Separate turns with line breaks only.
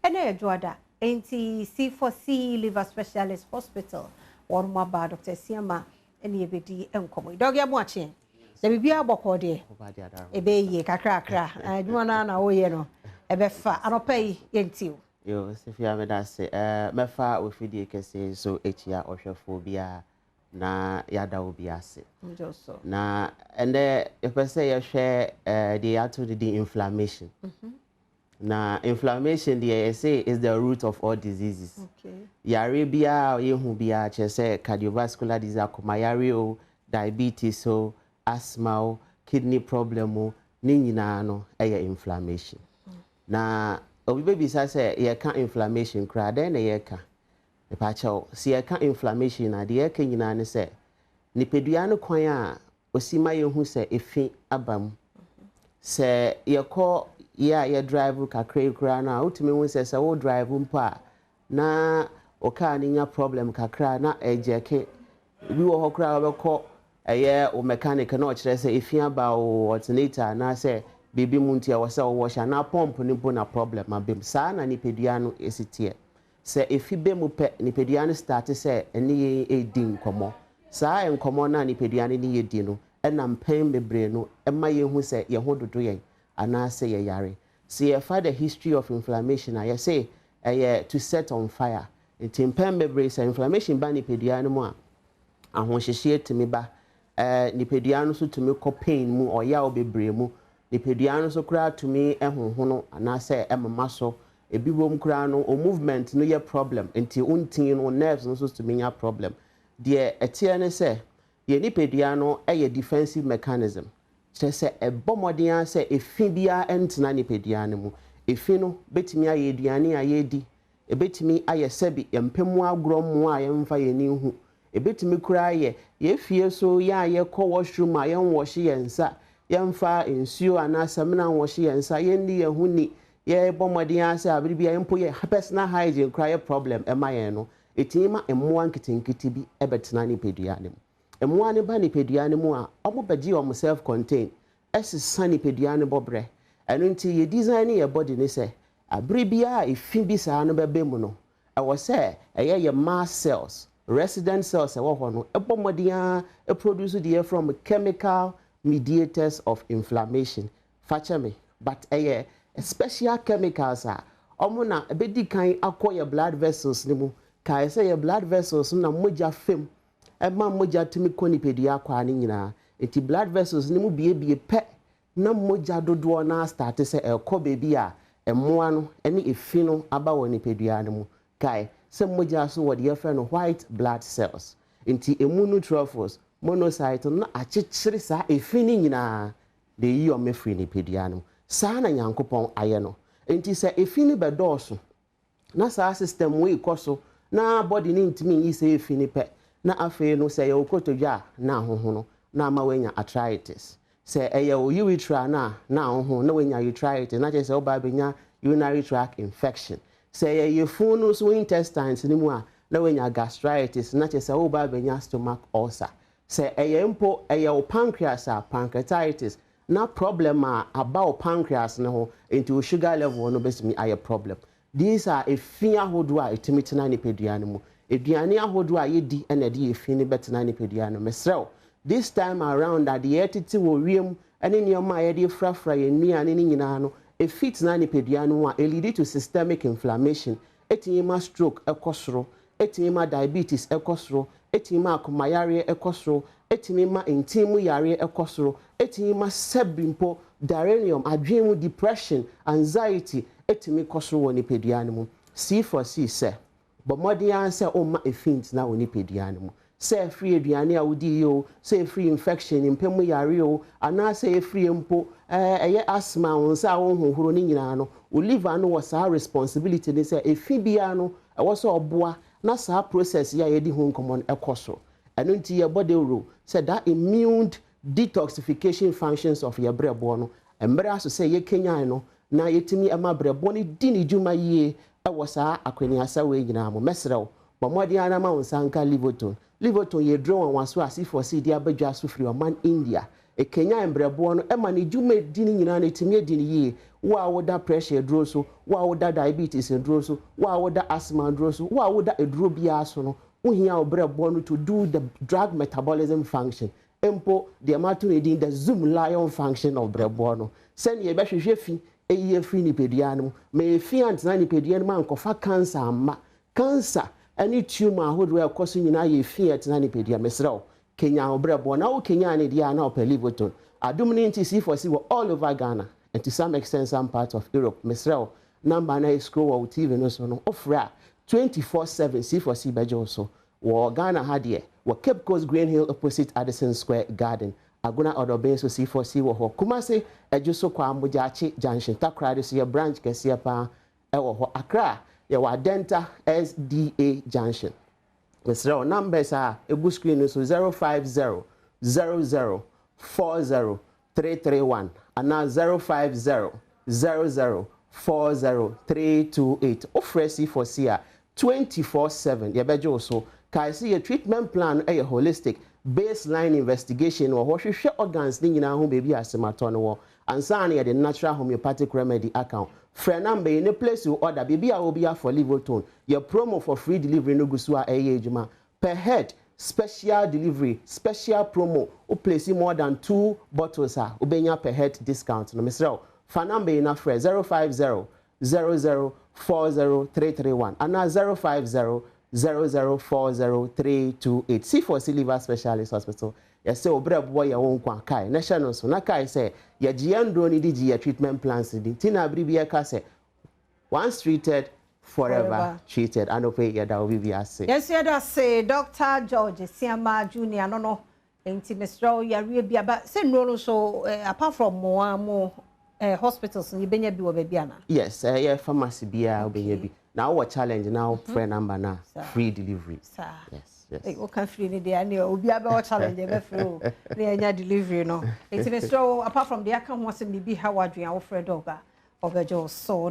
Ɛnnɛ yɛ dwoada, enti C4C Liver Specialist Hospital wɔn maba Dr. Siama ɛne yɛbɛdi nkɔmmɔ. Dɔg, yɛma wo akye. Na biribiara bɔkɔɔ deɛ? Ɛbɛyɛ yie kakrakra. Adwuma no a na woreyɛ no, ɛbɛfa. Anɔpa yi, yɛntie wo.
Yoo, Sefia, meda ase. Mɛfa wo fidie kɛseɛ yi so akyia ɔhwɛfoɔ biara na yɛada wo biara ase.
Njoso.
Na ɛnnɛ yɛpɛ sɛ yɛhwɛ deɛ yɛato ne din inflammation. Na inflammation deɛ, yɛse is the root of all diseases. Yareɛ biara a yɛhu biara, kyerɛ sɛ cardiovascular disease, akoma yareɛ o, diabetes o, asthma o, kidney problem o, ne nyinaa no ɛyɛ inflammation. Na obi bɛbisa sɛ yɛka inflammation koraa, dɛn na yɛka? Mepawokyɛw, sɛ yɛka inflammation a, deɛ yɛka nyinaa ne sɛ nipadua no kwan a osi ma yɛhu sɛ efi aba mu. Sɛ yɛkɔ yɛ a yɛ drive kakra koraa no a, wotumi hu sɛ sɛ wo drive mpo a, na wo car no nya problem kakra na ɛgyɛke. Bi wɔ hɔ koraa wobɛkɔ ɛyɛ wo mechanic na ɔkyerɛ sɛ efi aba wo alternator anaasɛ biribi mu, nti ɛwɔ sɛ wowɔ hyɛ anaa pump no mpo na problem aba mu. Saa na nipadua no esi teɛ. Sɛ efi bɛ mu pɛ, nipadua no start sɛ ɛne yɛn edi nkɔmmɔ. Saa nkɔmmɔ no a nipadua no ne yɛ di no, ɛnam mpɛn bebree no ɛma yɛhu sɛ yɛn ho dodo yɛn anaasɛ yɛyare. Sɛ yɛfa the history of inflammation a, yɛse ɛyɛ to set on fire. Nti mpɛn bebree, sɛ inflammation ba nipadua no mu a, ahohyehyeɛ tumi ba, nipadua no nso tumi kɔ pain mu, ɔyaw bebree mu. Nipadua no nso koraa tumi ɛhohono anaasɛ ɛmama so. Ebi wɔ mu koraa no, o movement no yɛ problem, nti wontin no, nerves no nso tumi nya problem. Deɛ ɛteɛ ne sɛ yɛ nipadua no ɛyɛ defensive mechanism, kyerɛ sɛ ɛbɔ mmɔden a sɛ efi biara ɛntena nipadua no mu. Efi no bɛtumi ayɛ aduane a yɛredi, ebɛtumi ayɛ sɛbi yɛmpɛ mu agorɔ mmoa a yɛmfa yɛn ani hu, ebɛtumi koraa yɛ yɛfie so yɛ a yɛkɔ washroom a yɛnwɔhye yɛn nsa, yɛmfa nsuo anaa samina nwɔhye yɛn nsa, yɛnni yɛn ho ni, yɛbɔ mmɔden a sɛ abere bi a mpo yɛ personal hygiene koraa yɛ problem ɛma yɛn no, ɛtumi ma mmoa nketenkete bi ɛbɛtena nipadua no mu. Mmoa no ba nipadua no mu a, ɔmo bɛgye ɔmo self contain, ɛsesa nipadua no bɔbrɛ. Ɛno nti yɛ design ne yɛ body ne sɛ abere biara a efi bi saa no bɛbɛ mu no, ɛwɔ sɛ ɛyɛ yɛ mast cells, resident cells ɛwɔ hɔ no, ɛbɔ mmɔden a produce deɛ from chemical mediators of inflammation. Fakyɛ me, but ɛyɛ special chemicals a ɔmo na ɛbɛdi kan akɔ yɛ blood vessels no mu. Kae sɛ yɛ blood vessels no na mogya fam ɛma mogya tumi kɔ nipadua akɔ no nyinaa. Nti blood vessels no mu biebie pɛ na mogya dodoɔ no start sɛ ɛkɔ baabi a mmoa no ne efi no aba wɔ nipadua no mu. Kae sɛ mogya so wɔde yɛfrɛ no white blood cells, nti emu neutrophils, monocyte no na akyekyere saa efi no nyinaa de yi ɔmo afiri nipadua no mu. Saa na Nyankopɔn ayɛ no. Nti sɛ efi no bɛdɔɔso na saa system wei kɔ so na body no ntumi nyi sɛ efi no pɛ, na afei no sɛ ɛyɛ wo kotodwe a na ahohono na ama woanya arthritis, sɛ ɛyɛ wo urethra na ahoho na woanya urethritis, na kyerɛ sɛ woba abɛnya urinary tract infection. Sɛ ɛyɛ yɛfunu no so, intestines no mu a, na woanya gastritis, na kyerɛ sɛ woba abɛnya stomach ulcer. Sɛ ɛyɛ mpo ɛyɛ wo pancreas a, pancreatitis, na problem a aba wo pancreas no ho, nti wo sugar level no bɛtumi ayɛ problem. These are efi ahodoɔ a ɛtumi tena nipadua no mu. Aduane ahodoɔ a yɛdi ɛna ɛde efi no bɛtena nipadua no. Mesrɛ wo, this time around a deɛ yɛtete wɔ wiem ɛne nneɛma a yɛde frafra yɛn nnuane no nyinaa no, efi tena nipadua no mu a, ɛlead to systemic inflammation. Ɛtumi ma stroke ɛkɔ soro, ɛtumi ma diabetes ɛkɔ soro, ɛtumi ma akomayareɛ ɛkɔ soro, ɛtumi ma ntin mu yareɛ ɛkɔ soro, ɛtumi ma sɛbi mpo delirium, adwene mu depression, anxiety ɛtumi kɔ soro wɔ nipadua no mu. C for C sɛ bɔ mmɔden ara sɛ ɔmma efi ntena wɔ nipadua no mu, sɛ ɛfiri aduane a wodi yi o, sɛ ɛfiri infection mpɛ mu yare o, anaasɛ ɛfiri mpo ɛyɛ asthma, wo nsa a wɔnhohoro ne nyinaa no, wo liver no wɔ saa responsibility ne sɛ efi biara no ɛwɔ sɛ ɔboa na saa process yi a yɛdi ho nkɔmmɔ no ɛkɔ so. Ɛno nti yɛbɔ dawuro sɛ that immune detoxification functions of yɛ brɛboɔ no, mmerɛ aso sɛ yɛkenyan no na yɛtumi ɛma brɛboɔ no di ne dwuma yie ɛwɔ saa akwaniasa wei nyinaa mu. Mɛsrɛ wo, bɔ mmɔden ara ma wo nsa nka Livoton. Livoton yɛ duro wanwaso a C4C de abɛdwa so firi ɔman India. Ɛkenyan brɛboɔ no ɛma ne dwuma di no nyinaa no ɛtumi adi no yie. Wo a woda pressure aduro so, wo a woda diabetes aduro so, wo a woda asthma aduro so, wo a woda aduro biara so no, wohia wo brɛboɔ no to do the drug metabolism function. Mpo deɛ mato ne din the Zoomlion function of brɛboɔ no. Sɛnea yɛbɛhwehwɛ fi eyi afiri nipadua no mu. Ma efi antena nipadua no mu ankɔfa cancer amma. Cancer ɛne tumor ahodoɔ a ɛkɔ so nyinaa yɛ fi a ɛtena nipadua. Mesrɛ wo, kenya wo brɛboɔ na wo kenya ne deɛ a na wopɛ Livoton. Adom no nti C4C wɔ all over Ghana and to some extent some parts of Europe. Mesrɛ wo, number na scroll wɔ wo TV no so no, wofrɛ a 24/7 C4C bɛgye wo so. Wɔ Ghana ha deɛ, wɔ Cape Coast Green Hill opposite Addison Square Garden. Agona Ɔdɔbɛn so C4C wɔ hɔ. Kumase Adwo so kwa Mogyaakye Junction. Takoradi so yɛ branch kɛseɛ paa ɛwɔ hɔ. Accra yɛwɔ Adenta SDA Junction. Mesrɛ wo, numbers a ɛgu screen no so, 050 00 40 331 anaa 050 00 40 328. Wofrɛ C4C a, 24/7 yɛbɛgye wo so. Kae sɛ yɛ treatment plan ɛyɛ holistic. Baseline investigation wɔ hɔ, hwehwɛ organs ne nyinaa ho baabi a asɛm atɔ no wɔ ansa na yɛde natural homeopathic remedy aka ho. Frɛ number yi ne place your order. Biribi a obi for Livoton, yɛ promo for free delivery no gu so a ɛyɛ adwuma. Per head special delivery, special promo, wo place more than two bottles a, wobɛnya per head discount no. Mesrɛ wo, fa number yi na frɛ, 050 00 40 331 anaa 050 00 40 328. C4C Liver Specialist Hospital, yɛsɛ wo brɛboɔ yɛ wo nkwa. Kae na hyɛ no so na kae sɛ yɛgye yɛn nduro no di gye yɛ treatment plans di nti na abere bi yɛka sɛ once treated, forever, forever treated. Anɔpɛ yɛda wo biribi ase.
Yɛnso yɛda ase, Dr. George Siama Junior no. Nti mesrɛ wo, yareɛ bi aba sɛ nnuro no so, apart from mo a mo hospitals no, yɛbɛnya bi wɔ baabi ana?
Yes, ɛyɛ pharmacy biara wobɛnya bi. Na wowɔ challenge na wofrɛ number na free delivery. Yes.
Ei, woka free ne deɛ a, obiara bɛwɔ challenge yɛbɛfrɛ o na yɛanya delivery no. Nti mesrɛ wo, apart from deɛ aka ho asɛm, biribi ha w'adwene a, wofrɛ dɔkta, ɔbɛgye wo so.